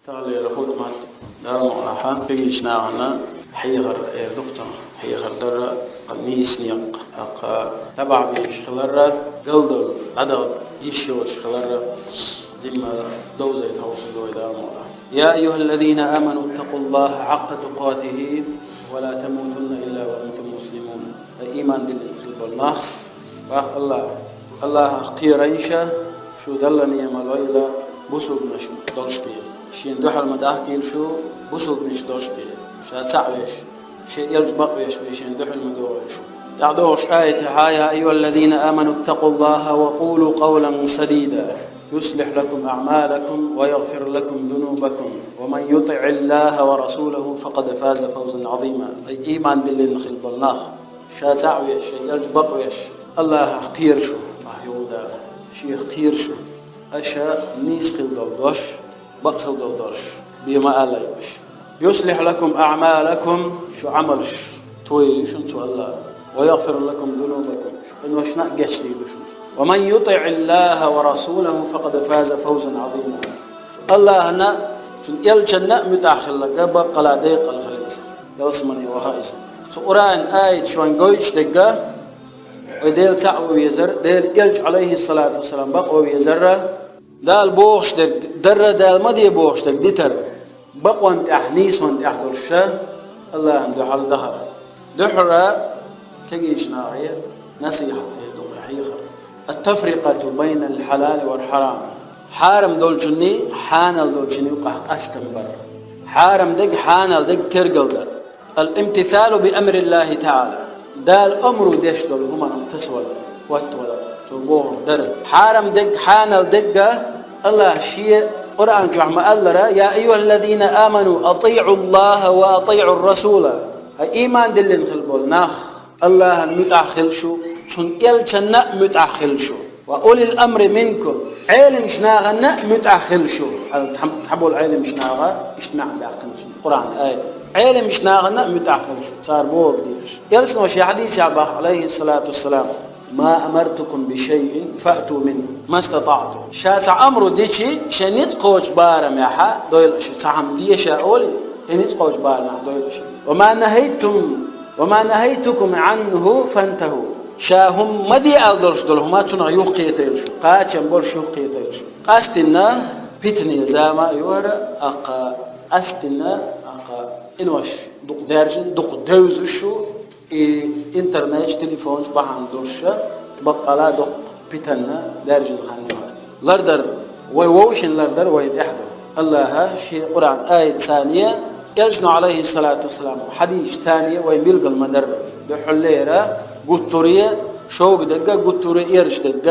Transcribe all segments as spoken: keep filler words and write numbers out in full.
Далера хутмат, Дала мукъ лахь, кегийча нахана хьехар эр ду-кх цунах, хьехар дар а, кхы нийса некъ, кхы табахь беш хилар а, залдал, дӀадала йиш йоцуш хилар а, зимма довзийта хьовсур ду вай, Дала мукъ лахь. يا أيها الذين آمنوا اتقوا الله حق تقاته ولا تموتن إلا وأنتم مسلمون. Ай, иман диллина хилла болу нах, боху АллахӀа, АллахӀах кхерийша, шу Далла неӀмал вайла бусулбанаш долуш бен. Шена дуьхьал ма дахкийла шу бусулбанаш долуш бен, ша цхьаъ веш, шен элча бакъвеш бен шена дуьхьал ма догӀийла шу. ТӀаьхьа догӀучу аятехь: يا أيها الذين آمنوا اتقوا الله وقولوا قولا سديدا يصلح لكم أعمالكم ويغفر لكم ذنوبكم ومن يطع الله ورسوله فقد فاز فوزا عظيما. Ай, иман диллина хилла болу нах, ша цхьаъ веш, шен элча бакъвеш, АллахӀах кхера шу, боху Дала, шех кхера шу, аша нийса хилла долу дош, бакъ хилла долу дош бен ма алалаш. يصلح لكم أعمالكم, шу Ӏамалш тойийла шуна цу АллахӀа. ويغفر لكم ذنوبكم, шу къиношна а гечдийла шуна. ومن يطع الله ورسوله فقد فاز فوزا عظيما. АллахӀана, цуьнан элчанна а муьтӀахь хилларг баккъала декъала хила иза. Ялсамане ваха иза. Цу Къуръанан аяташ вайна гойтуш дерг, вай Дела цхьаъ ван везар, Делан элча, Ӏалайхиссалату вассалам, бакъ ван везар, Дала бохуш дерг дарра, Дала ма де бохуш дерг дитар, бакъонна тӀехь, нийсонна тӀехь долуш ша, АллахӀана дуьхьал дахар. Дуьххьара кегийчу нахе насихьат де ду хьехар. التفرقة بين الحلال والحرام. Хьарам долчунний, хьанал долчунний юкъахь къастам бар. Хьарам дерг, хьанал дерг тергал дар. الامتثال بأمر الله تعالى. Дала омра деш долу хӀуманах тасавалар, хӀоттавалар, цо бохург дар. Хьарам дерг, хьанал дерг, АллахӀа шен Къуръан чохь ма-аллара: يا أيها الذين آمنوا أطيعوا الله وأطيعوا الرسول. Хьай, иман диллина хилла болу нах, АллахӀана муьтӀахь хила шу, цуьнан элчанна а муьтӀахь хила шу. وأولي الأمر منكم. Ӏеламчу нахана а муьтӀахь хила шу. Цхьа-, цхьаболу Ӏеламчу наха иштта маьӀна баьккхина цуьнан Къуръан аят. Ӏеламчу нахана а муьтӀахь хила шу, цара бохург дезаш. Элчано шен хьадисехь боху, Ӏалайхиссалату вассалам: ما أمرتكم بشيء فأتوا منه ما استطعتم. Ша цхьа омра дичи, шайн ницкъ кхочу барамехь дойла аша, цхьа хӀума де ша олий, шайн ницкъ кхочу барамехь дойла аша. وما نهيتم وما نهيتكم عنه فانتهوا. Ша хӀума ма де аьлла долуш долу хӀума, цунах юхакхетийла шу, кхачам болуш юхакхетийла шу. Къастина питане зама а ю хӀара, аккха къастина, аккха къинош дукха даьржина, дукха девзаш шу, и интернеташ, телефонаш бахьана долуш ша, баккъала дукха питанна даьржина хан ю хӀара. Лардар, вай вовшийн лардар вайн тӀехь ду. АллахӀа шен Къуръан аятца а, элчано, Ӏалайхиссалату вассалам, хьадисашца а вай билгал ма-дарра. Дуьххьарлера гуттаре шовгӀа дерг, гуттаре эрча дерг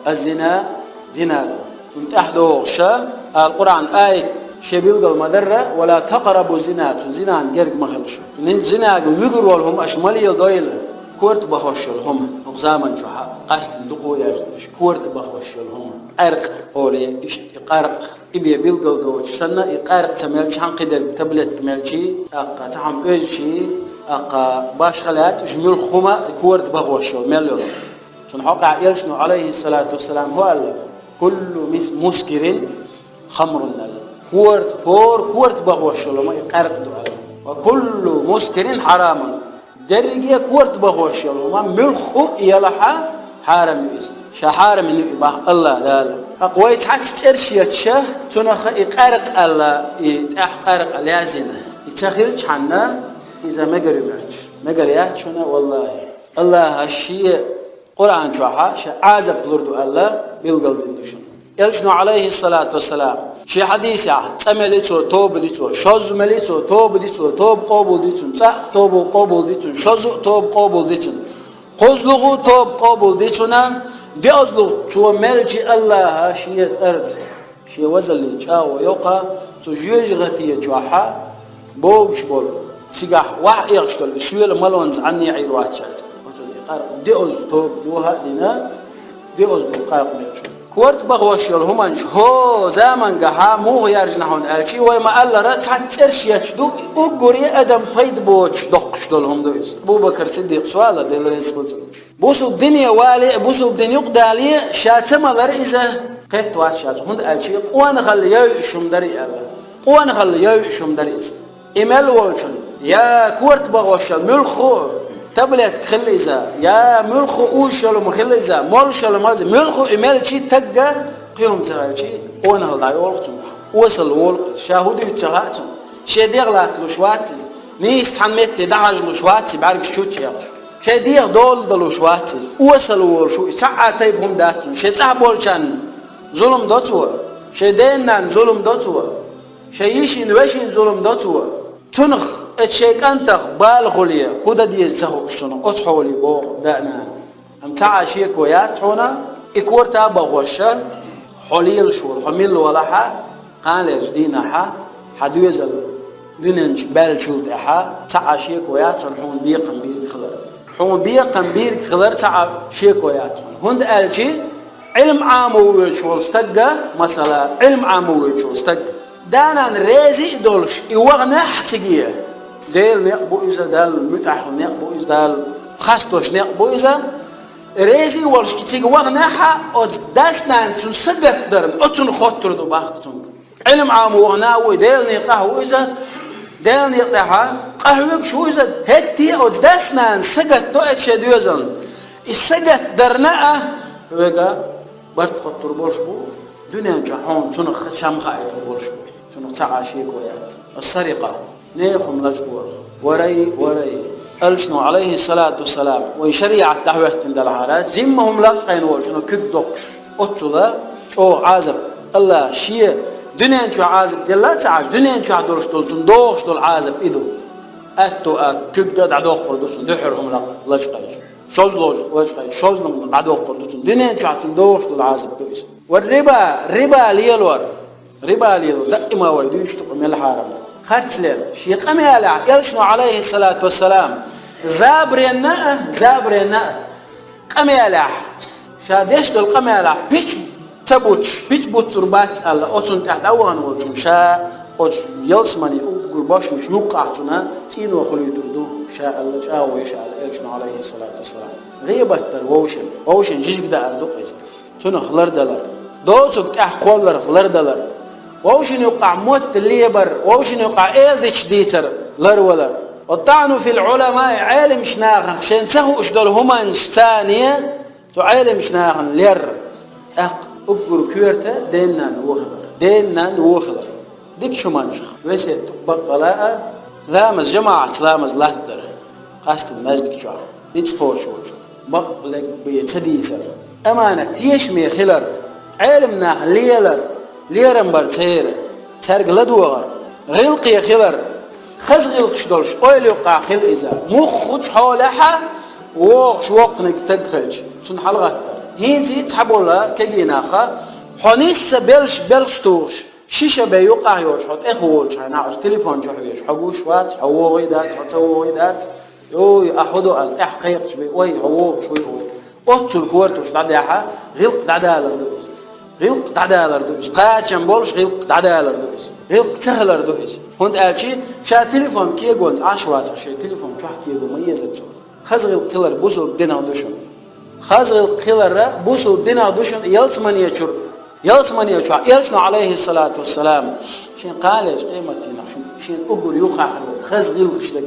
а зина, зина ду. Цунна тӀаьхьа догӀуш ша, ала Къуръан аят шен билгал ма-дарра: ولا تقربوا الزنا, цу зинан герга ма хила шу. Ни-, зинага вуьгур волу хӀума аша ма леладойла, корта бахош йолу хӀума. ХӀокху заман чохь а къастина дукха яьржина аша корта бахош йолу хӀума. Къаьркъа олий иштта, и къаьркъа. И бен билгал доцуш санна, и къаьркъа ца мелча, хьан кхидерг таблетка мелчий, аккха цхьа хӀума оьзчий, аккха башха лаьтта уьш муьлхха хӀума, и корта бахош йолу мел йолу. Цунна хьокъехь элчано, Ӏалайхиссалату вассалам, хӀу аьлла: كل مس-, مسكر خمر аьлла. Корта, хӀора корта бахош йолу хӀума и къаьркъа ду аьлла. وكل مسكر حرام. Дерриге корта бахош йолу хӀума муьлхха а елахь, хьарам ю иза. Ша хьарам йина ю и боху АллахӀ Дала. ХӀокху вай цхьацца цӀераш етташ, цунах и къаьркъа аьлла, и тӀехь къаьркъа лаьзина. И ца хилчхьана, иза мегар ю моьттуш. Мегар яц шуна, валлахӀи. АллахӀа шен Къуръан чохь ша Ӏазап лур ду аьлла билгалдина ду шуна. Элчано, Ӏалайхиссалату вассалам, шен хьадисехь: цкъа мели цо, тоба ди цо, шозза мели цо, тоба ди цо, тоба къобал ди цунна, цкъа тоба къобал ди цунна, шозза а тоба къобал ди цунна, кхозлагӀа а тоба къобал ди цунна, диъазлагӀа цо мелча АллахӀа шен цӀарца, шен вазаллин чӀагӀо йоккха, цу жоьжахате чохь богуш болу, цигахь ваха Ӏехаш долу и соьла малонца Ӏанне Ӏийр вац ша цӀа. Оцу и къаьркъа диъазза тоба доха а дина, диъазза долу къаьркъа мелча. Корта бахош йолу хӀуманаш хӀокху замангахь муха яьржина хьуна аьлча, вай ма-аллара, цхьацца цӀераш етташ ду, уггаре адам пайда боцуш доккхуш долу хӀума ду иза. Абу-Бакр Сиддикъа, со ала, Дела реза хуьлда цунна. Бусулба дине вале а, бусулба дин юкъадале а, ша ца малар иза кхетта вац ша цунна. ХӀунда аьлча, къонахалла йойуш хӀума дара и аьлла. Къонахалла йовзаш хӀума дара иза. И мел волчун, я корта бахошал муьлхха а таблетка хилла иза, я муьлхха а узаш йола хӀума хилла иза, молаш йола хӀума хилла иза, муьлхха а и мелча а тагга кхин хӀума ца хилча, къонахалла дӀайолу цунна. Осалла волу иза, ша хӀун дуьйцу ца хаьа цунна. Шен дегӀ латталуш вац иза. Нийса цхьана метте дӀахьажалуш вац иза, бӀаьргаш чу чӀегӀаш. Шен дегӀ дола далуш вац иза. Осалла волуш ву иза, цхьа а тайпа хӀума дац цунна. Шен цӀахь болчарна зулам до цо, шен ден-нанна зулам до цо, шен йишина, вешина зулам до цо. Цунах, оцу шен кӀантах бала хуьлий, хӀун дан деза ца хууш цунах, оцу хьоле боху да а, нана. Амма цхьа а шеко яц хьуна, и корта а бахош, хьо лелаш волу, хьо милла валахь а, кханалерчу дийнахь а, хьан доьзал дуьнен чу баьллачул тӀаьхьа, цхьа а шеко яц хьуна, хьуна бекхам бийриг хилар. Хьуна бекхам бийриг хилар цхьа а шеко яц хьуна. ХӀунда аьлча Ӏилма Ӏамо воьдуш волу стагга, масала, Ӏилма Ӏамо воьдуш волу стагга, да-нана реза а долуш, и ваханехь а цига, Делан некъ бу иза, Далла муьтӀахь некъ бу иза, Далла хасташ некъ бу иза, реза а волуш, и цига ваханехь а, оцу дас-нанас цунна сагатдарна, оцунна хоттур ду баккха цунга. Ӏилма Ӏамо вахана а ву, Делан некъахь а ву иза, Делан некъа тӀехь а къахьоьгуш ву иза, хӀетте а оцу дас-нанас сагатдо оцу шен доьзална. И сагатдарна а хьоьга барт хоттур болуш бу, дуьнен чохь хьуна цунах чам хаийтур болуш бу, цунах цхьа а шеко яц. Ас-сарикъа, нехан хӀума лачкъор. Варай, варай. Элчано, Ӏалайхиссалату вассалам, вайн шариӀат дӀахӀоьттина делахьара, зимма хӀума лачкъийна волчунах куьг доккхуш, оццула чӀогӀа Ӏазап. Аллах шен дуьнен чохь Ӏазап делла ца Ӏаш, дуьнен чохь долуш долу, цунна догӀуш долу Ӏазап и ду. Аьтту а куьг а дӀадоккхур ду цунна, дуьххьара хӀума лакъ-, лачкъийча. ШозлагӀа лачкъийча, шозлагӀа дӀадоккхур ду цунна. Дуьнен чохь цунна догӀуш долу Ӏазап ду иза. Ва риба, риба лелор. Риба лелор, даима вай дуьйцуш ду-кх мел хьарам ду. Харц лер. Шен къамелехь, Элчано, Ӏалайхиссалату вассалам, забаренна а, забаренна а, къамелехь, ша деш долу къамелехь пич ца буттуш, пич буттур бац аьлла, оцунна тӀехь дӀавахана волчунна ша оцу ялсамане уггар бошмаш юккъахь цунна цӀийно хуьлуьйтур ду, ша аьлла, чӀагӀо йо ша аьлла Элчано, Ӏалайхиссалату вассалам. ГӀийбат дар вовшийн, вовшийн жижиг даар ду-кх иза. Цунах лардалар. Доцург тӀехь кхолларх лардалар. Вовшийн юккъахь мотт лебар, вовшийн юккъахь эладиташ дийцар ларвалар. Ва таӀну фил Ӏуламаи, Ӏеламчу нахах шен ца хууш долу хӀуманаш царна, цу Ӏеламчу нахана лер. ТӀаккха уггар коьрта ден-нанна вон хилар. Ден-нанна вон хилар. Дикачу хӀуманчух весет ду-кх баккъала а, ламаз, жамаӀатца ламаз латтадар. Къаьстина маьждиг чохь, ницкъ кхочуш волчу. Бакъ лерг бен ца дийцар. Аманат тешаме хилар. Ӏеламнах лелар. Лерам бар церан. Цаьрга ладогӀар. ГӀиллакхе хилар. Хаза гӀиллакхаш долуш, ойла юккъахь хила иза. Муххачу хьолехь а вогӀуш воккханиг стаг хилча, цунна хьалагӀаттар. ХӀинца цхьаболу кегий нах, хьо нисса белш, белш тухуш, шиша бен юккъахь йолуш, хьо тӀехволучу хьайна, оцу телефон чохь веш, хьо гуш вац, хьо вогӀий дац, хьо ца вогӀий дац. Йой, ахь хӀун до аьлла, тӀаьхьа кхайкхаш бен, ой, хьо вогӀуш вуй хьо. Оццул кортош дӀадехьа, гӀиллакх дӀадалар ду иза. ГӀиллакх дӀадалар ду иза. Кхачам болуш гӀиллакх дӀадалар ду иза. ГӀиллакх ца хилар ду иза. ХӀунда аьлча ша телефон кегонца Ӏаш вацахь, шен телефон чохь кего ма езар цо. Хаза гӀиллакх хилар бусалба динах ду шуна. Хаза гӀиллакх хилар бусалба динах ду шуна ялсамане чуьра. Ялсамане чохь Элчано, Ӏалайхиссалату вассалам, шен кханалерчу къематдийнахь шуна, шена уггар юхахь хаза гӀиллакхаш дерг.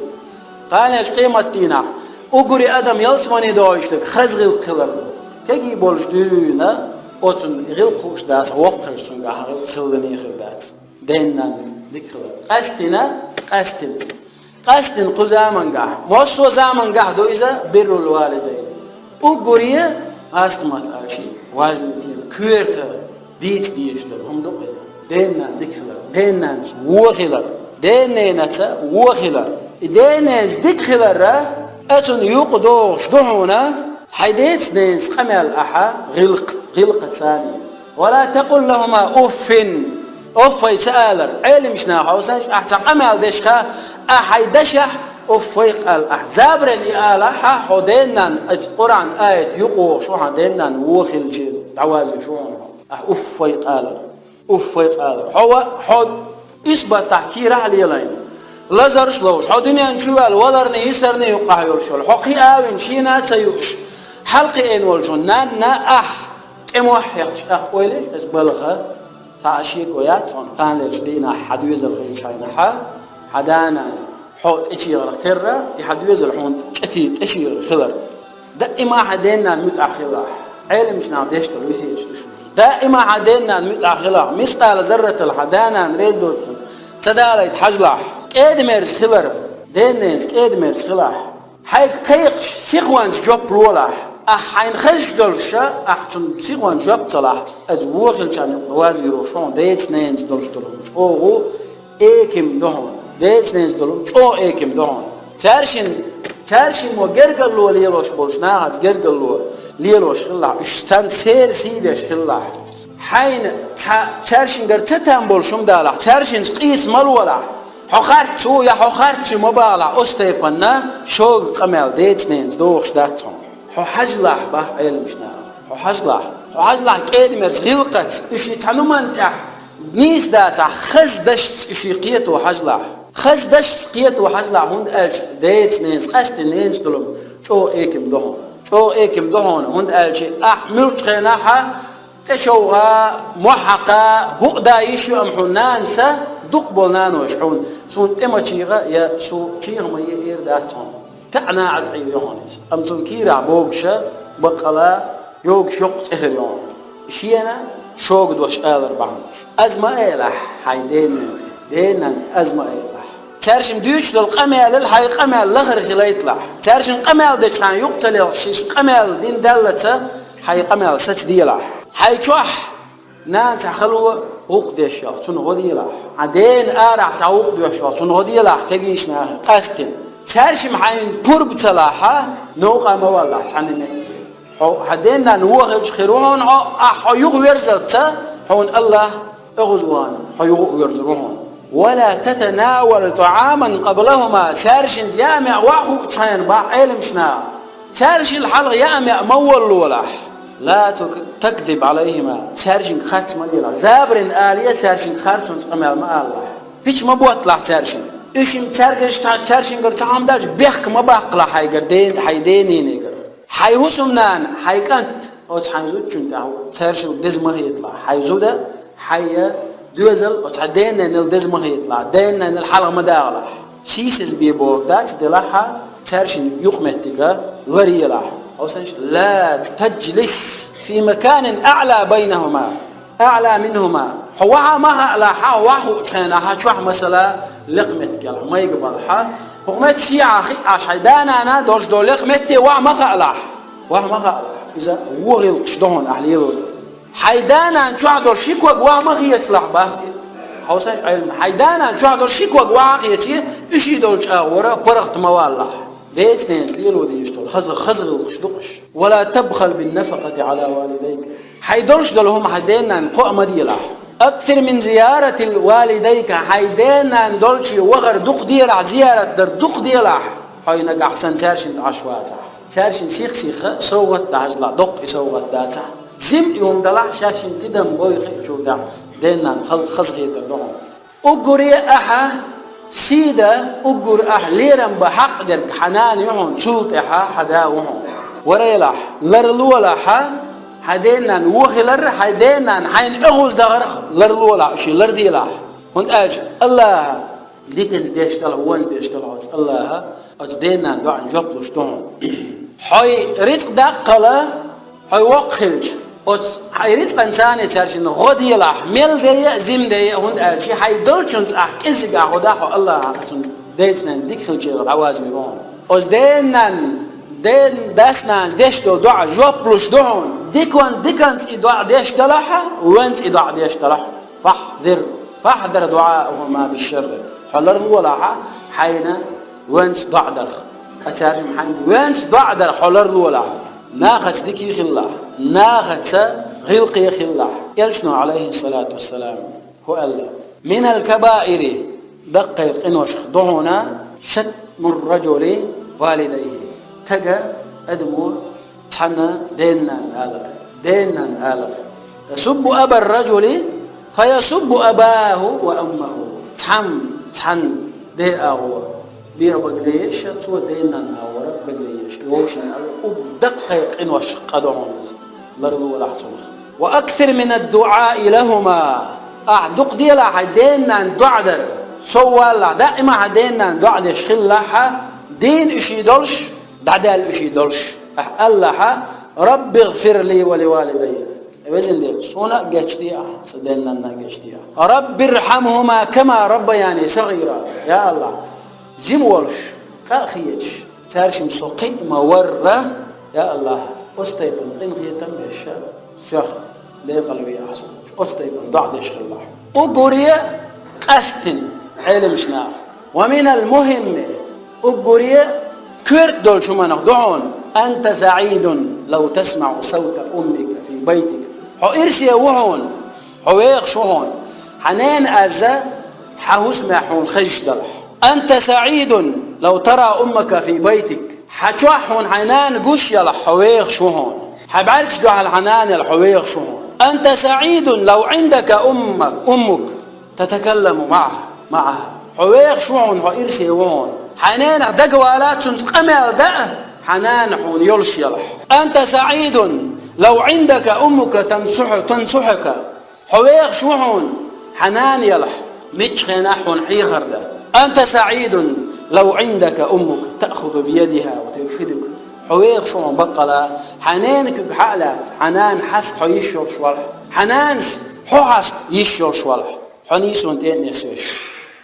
Кханалерчу къематдийнахь уггаре адам ялсамане догӀуш дерг хаза гӀиллакх хилар ду. Кегий болуш дуьйна, оцунна гӀиллакх хууш дац, воккха хилча цуьнгахь гӀиллакх хилла хир дац. Ден-нанна дика хилар. Къаьстина, къаьстина. Къаьстина кху замангахь, массо а замангахь ду иза биррул валидайн. Уггаре, гӀазкхи маттахь аьлча, важный тема, коьрта дийца дезаш долу хӀума ду иза. Ден-нанна дика хилар, ден-наннаца вон хилар, ден-ненаца вон хилар. И ден-ненаца дика хилар, оцунна юкъа догӀуш ду хьуна, хьайн деца-ненаца къамел ахь гӀиллакх-, гӀиллакхаца. Ва ла такъул лахума уффин. Уффай ца алар. Ӏеламчу наха хьовсаш, ахь цхьа къамел деш хилча, ахь хьайн дашехь уффай ала ахь. Забаренна и алахь хьо ден-нанна, оцу Къуръан аят юкъа вогӀуш ву хьан ден-нанна вон хилча, дӀавазийш ву хьуна хьо. Ахь уффай алар. Уффай алар. Хьо ва-, хьо исбатахь кийрахь а лелийна. Лазарш а ловш. Хьо дуьнен чу ваьлла валарний, йисарний юккъахь йолуш йолу. Хьо кхин а вина шена а ца юуш, хьалакхиийна волчу нанна ахь тӀе мохь хьехча, тӀаккха ойла еш, аса балха Кхы а шеко яц хьуна, кхана лелачу дийнахь хьан доьзал хилча хьайна хьан, хьан да-нана хьо тӀечегӀарх терра, и хьан доьзал хьуна чӀетий тӀечегӀар хилар. Даима хьан ден-нана муьтӀахь хилахь, Ӏеламчу наха деш долу весеташ ду шуна. Даима хьан ден-нана муьтӀахь хилахь, мискъала зарратал хьан да-нана реза доцург ца далийта хьажалахь, кӀеда-мерза хилар, ден-ненца кӀеда-мерза хилахь. Хьайга кхайкхаш, сихонца жоп лолахь. Ахь хьайна хезаш долуш, ахь цунна сихонца жоп ца лахь, иза вон хилчарна юкъа вазвийр ву хьуна, деца-ненаца долуш долу чӀогӀа эким ду хьуна. Деца-ненаца долу чӀогӀа эким ду хьуна. Цаьршин, цаьршиммо гергарло лелош болчу нахаца гергарло лелош хилалахь, уьш царна церан сий деш хилалахь. Хьайна цхьа цаьршингара ца там болуш хӀума далахь, цаьршинца къийса ма лолахь. Хьо харц ву я хьо харц ю ма бахалахь, оцу тайпанна шога къамел деца-ненаца дохуш дац хьуна. Хьо хьажалахь, бах Ӏеламчу наха. Хьо хьажалахь. Хьо хьажалахь кӀеда-мерза гӀиллакхаца, уьш и цхьана хӀуманна тӀехь нийса дацахь, хаза дашца уьш и кхето хьажалахь. Хаза дашца кхето хьажалахь, хӀунда аьлча деца-ненаца, къаьсттина ненаца долу чӀогӀа эким ду хьуна. ЧӀогӀа эким ду хьуна, хӀунда аьлча ахь муьлххачу хенахь а тӀечовгӀа, мохь хьакха, хӀуъа да йиш ю, амма хьуна нанца дукха болу наноша хьуна, суна тӀе ма чийгӀа я суна чийгӀа ма е эр дац хьуна. ТаӀана Ӏад Ӏийр ю хьуна иза. Амма цунна кийрахь богуша, баккъала йогуш йоккха цӀе хир ю хьуна. Шена шога дош алар бахьана долуш. Аз ма элахь хьайн ден-нанна тӀе, ден-нанна тӀе аз ма элахь. Цаьршимма дуьйцуш долу къамелал хьайн къамел лахара хилийталахь. Цаьршинна къамел дечхьана юкъа ца лелхаш, шаьш къамел дина даьллалц хьайн къамел сацаделахь. Хьайн чохь нана цхьа хало гӀуллакх деш йолу, цунна гӀо делахь. Хьан дена арахь цхьа гӀуллакх доьшуш йолу, цунна гӀо делахь, кегийчу нахе къаьсттина. Цаьршимма хьайна пурба ца лахь, новкъа ма валалахь цхьанна метте. Хьо хьан ден-нанна вон хилча хир ву хьуна хьо, ахь хьо юхаверзалц, хьуна АллахӀ оьгӀазвахана хьо юха а верзур ву хьуна. «Ва ла татанавал тӀаӀаман къаблахӀума», цаьршинца яа-маьӀ охьахуучу хенахь, бах Ӏеламчу наха, цаьршилла хьалха яа-маьӀ ма воллалахь. «Ла тук-, такзиб ӀалайхӀима», цаьршинга харц ма лелахь. Забарна алий, цаьршинга харцонца къамел ма алалахь. Пич ма ботталахь цаьршинга. Уьш-м цаьргара цхьа-, цаьршингара цхьа хӀума даьлча, бехк ма баккхалахь хьайгара, ден-, хьайн ден-ненегара. Хьайн хӀусамнана, хьайн кӀант оцу хьайн зудчунна тӀехь цаьршилла деза ма хеталахь. Хьайн зуда, хьайн доьзал оцу хьайн ден-ненал деза ма хеталахь, ден-ненал хьалха ма дагӀалахь. Сийсаза бен бохург дац, делахь а, цаьршинна юкъаметтиг ларъелахь. Хьо санаш, «ла таджлис фи маканин аӀла байнахӀума, аӀла минхӀума». Хьо охьа ма хаалахь, хьо охьахуучу хенахь чохь, масала, лекха меттиг ялахь, майга балахь. ХӀокху метта сехьа хиъна Ӏаш хьайн да-нана долуш долу лекха метте охьа ма хаалахь. Охьа ма хаалахь. Иза вон гӀиллакхаш ду хьуна ахь лелор. Хьайн да-нана чохь долу ши ког охьа ма хецалахь, бах. Хьо санаш, Ӏеламчу, хьайн да-нана чохь долу ши ког охьа а хеций, уьш и долчу агӀора паргӀат ма валалахь. Деца-ненаца лело дезаш долу хаза, хаза гӀиллакхаш ду-кх уьш. «Ва ла табхал бин нафакъати Ӏала валидайк». Хьайн долуш долу хӀума хьайн ден-нанна кхоа ма делахь. «Аксир мин зияратил валидайка», хьайн ден-нанна долчу вахар дукха делахь, зиярат дар дукха делахь, хьо нагахь санна цаьршинца Ӏаш вацахь. Цаьршинна сих-сиха совгӀат дан хьажалахь, доккха и совгӀат дацахь. Зим а хӀума далахь, шаьшшинна тидам бой хиъчул тӀаьхьа ден-нанна хал-, хазахетар ду хьуна. Уггаре ахьа сий дан, уггар ахьа лерам бан хьакъ дерг хьан нана ю хьуна, цул тӀаьхьа хьан да ву хьуна. Варелахь, ларлолахь, хьан ден-нанна вон хилар, хьайн ден-нанна хьайна оьгӀаздахарх ларлолахь, уьш ларделахь. ХӀунда аьлча АллахӀа диканца деш далахь, вонца деш далахь оцу АллахӀа, оцу ден-нанна доӀанна жоп луш ду хьуна. Хьой рицкъ даккхала, хьой воккха хилча, оцу хьайн рицкъанца цаьршинна гӀо делахь, мел де а, зим де а, хӀунда аьлча хьайн долчунца ахь кӀеззиг ахь гӀо дахь, хьо АллахӀа оцунна деца-ненца дика хилча дӀавазвийр ву хьуна. Оцу ден-нанна, ден-дас-нанас деш долу доӀа жоп луш ду хьуна. Диканца, диканца и доӀа деш далахь, вонца и доӀа деш далахь. «ФахӀзир, фахӀзир дуӀаахӀума бишшарри». Хьо ларлолахь хьайна вонца доӀа дарх. Ткъа цаьршимма хьайна вонца доӀа дарх хьо ларлолахь. Нахаца дика хилалахь, нахаца гӀиллакхе хилалахь. Элчано, Ӏалайхиссалату вассалам, хӀу аьлла: «Минал кабаири», даккхий къиношх ду хьуна, «шатмур раджули валидайхӀи». Стага, адамо цхьана ден-нанна алар, ден-нанна алар. «Ясуббу абар раджули, фа ясуббу абахӀу ва уммахӀу». Цхьамма цхьана ден агӀор бегӀ бага леша, цо ден-нанна агӀор бага леша. И вовшийн алар уггар даккхий къиношх къа ду хьуна иза. Ларлолахь цунах. «Ва аксир минад дуӀаи лахӀума». Ахь дукха делахь хьайн ден-нанна доӀа дар. Сов валахь, даима хьан ден-нанна доӀа деш хилалахь, дийна уьш долуш, дӀадаьлла уьш долуш. Ахь алалахь: «Рабби гӀфир ли ва ли валидайя». Везан Дела, суна а гечде ахь, сан ден-нанна а гечде ахь. «Рабби рхьамхӀума кама раббаяни сагӀира». Я АллахӀ, жима волуш, къа а хеташ, цаьршимма со кхиъ ма варра, я АллахӀ, оцу тайпана къинхетам а беш, соьх декъалве ахь со. Оцу тайпана доӀа деш хилалахь. Уггаре а къаьсттина, Ӏеламчу наха. Ва минал мухӀимми, уггаре а коьрта долчу хӀуманах ду хьуна: «Анта саӀидун лав тасмаӀу савта уммика фи байтик». Хьо ирсе ву хьуна, хьо вехаш ву хьуна, хьан ненан аз хьан хӀусамехь хьуна хезаш далахь. «Анта саӀидун лав тара уммака фи байтик». Хьан чохь хьуна хьайн нана гуш ялахь, хьо вехаш ву хьуна. Хьан бӀаьргаш дуьхьал хьан нана ялахь, хьо вехаш ву хьуна. «Анта саӀидун лав Ӏиндака уммак, уммук татакалламу маӀаха, маӀаха». Хьо вехаш ву хьуна, хьо ирсе ву хьуна. Хьайн ненах дагавала, цуьнца къамел дан, хьан нана хьуна йолуш ялахь. «Анта саӀидун лав Ӏиндака уммука тансухьу-, тансухьука». Хьо вехаш ву хьуна, хьан нана ялахь, миччу хенахь хьуна хьехар дан. «Анта саӀидун лав Ӏиндака уммук таъхузу биядиха ва туршидук». Хьо вехаш ву хьуна баккъала, хьан ненан куьг хьа а лаьцна, хьан нана хьаста хьо йиш йолуш валахь, хьан нанас хьо хьаста йиш йолуш валахь, хьо нийсонан тӀе а несвеш.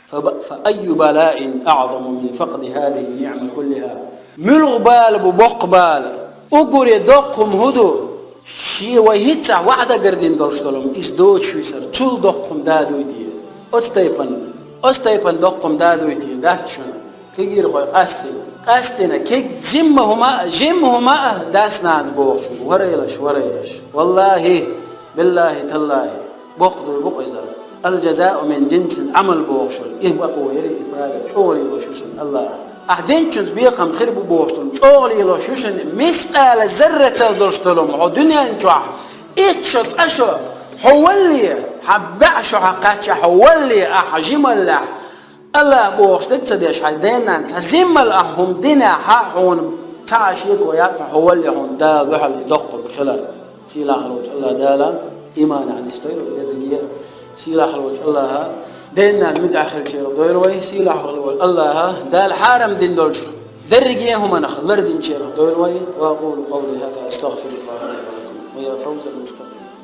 Фа ба-, фа айю балаин аӀзаму мин факъди хазихи ниӀма куллиха. Муьлха бала бу боккха бала? Уггаре доккха хӀума хӀун ду? Шен вай хӀинццехь ваӀда дина долуш долу хӀума, иза доцуш висар, цул доккха хӀума да дуй те? Оцу тайпана, оцу тайпана доккха хӀума да дуй те, дац шуна? Кегийрхой, къастина, къастина, кег-, жимма хӀума а, жимма хӀума а дас-нанас бохуш ву, варайлаш, варайлаш. Валлахи, биллахи, таллахи. Боккха дуй бу-кх иза. «Ал-жазау мин жинсил Ӏамал» бохуш волу. И бакъо яри, и правил чӀогӀа лелош ву шуна АллахӀа. Ахь динчуьнца бекхам хир бу бохуш долу чӀогӀа лелош ву шуна, мискъала зарратал долуш долу хӀума хьо дуьнен чохь, итт шо, ткъа шо, хьо валале, хьан бӀе шо хьан кхаьчча хьо валале, ахь жималлехь, АллахӀа бохуш дерг ца деш, хьайн ден-нанна цхьа жиммал ахь хӀума динехь, хьуна цхьа а шеко яц, хьо валале хьуна Дала дуьхьал и доккхург хилар. Сийлахь волчу АллахӀ Дала иманехь нисдойла вай дерриге а. Сийлахь волчу АллахӀа ден-нана муьтӀахь хиллачарах дойла вай. Сийлахь волу АллахӀа Дала хьарам дина долчу дерриге а хӀуманах лардинчарах дойла вай. Ва акъулу къавли хаза, астагъфируллахӀа ли ва лакум. Ва я фавзал мустагъфирин.